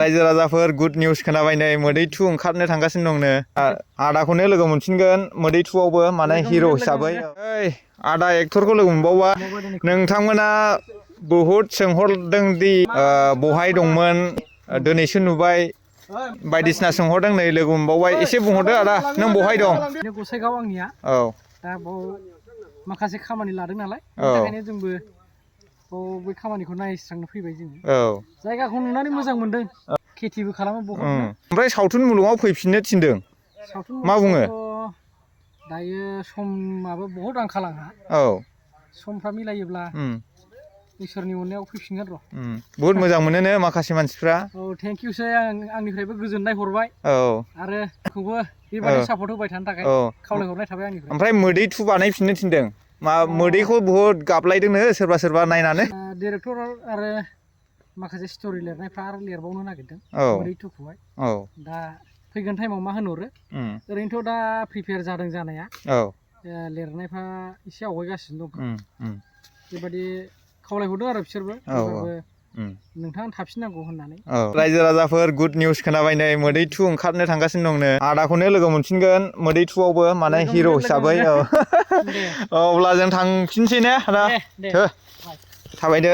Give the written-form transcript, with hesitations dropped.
रायजो राजाफोर good news खोनाबाय नै मोदै 2 ओंखारनो थांगासिनो दंनो आदाखौनो लोगो मोनफिनगोन मोदै 2आवबो माने हिरो हिसाबै ओइ आदा एक्टरखौ लोगो मोनबावबा नोंथांमोना बहुद सोंहरदों दि बहाय दंमोन दिनैसो नुबाय बायदिसिना सोंहरदों नै लोगो मोनबावबाय एसे बुंहरदो आदा नों बहाय दं गसाइगाव आंनिया औ दा बाव माखासे खामानि लादों नालाय बेनि थाखायनो जोंबो बै खामानिखौ नायस्रांनो फैबाय जोङो जायगाखौ नुनानै मोजां मोनदों खेथिबो खालामो बहुत ओमफ्राय सावथुन मुलुगाव फैफिननो थिनदों सावथुन मा बुङो दायो समाबो बहुत आंखाल आंहा औ समफ्रा मिलायोब्ला इसोरनि अननायाव फैफिनगोन र' बहुत मोजां मोनोनो माखासे मानसिफ्रा औ थेंक इउसै आंनिफ्रायबो गोजोननाय हरबाय औ आरो खौबो बेबायदि सापर्ट होबाय थानो थाखाय खावलायहरनाय थाबाय आंनिफ्राय ओमफ्राय मोदै 2 बानायफिननो थिनदों मा मोदैखौ बहुत गाबलायदोंनो सोरबा सोरबा नायनानै डिरेक्टर आरो माखासे स्ट'रि लिरनायफ्रा आरो लिरबावनो नागिरदों मोदै 2खौहाय दा फैगोन टाइमाव मा होनहरो ओरैनोथ' दा प्रिपेयार जादों जानाया लिरनायफ्रा एसे आवगायगासिनो दं बेबायदि खावलायहरदों आरो बिसोरबो नोंथाङा थाफिननांगौ होननानै रायजो राजाफोर गुड निउस खोनाबाय नै मोदै 2 ओंखारनो थांगासिनो दंनो आदाखौनो लोगो मोनफिनगोन मोदै 2आवबो माने हिरो हिसाबै अब्ला जों थांफिनसै ने आदा थाबायदो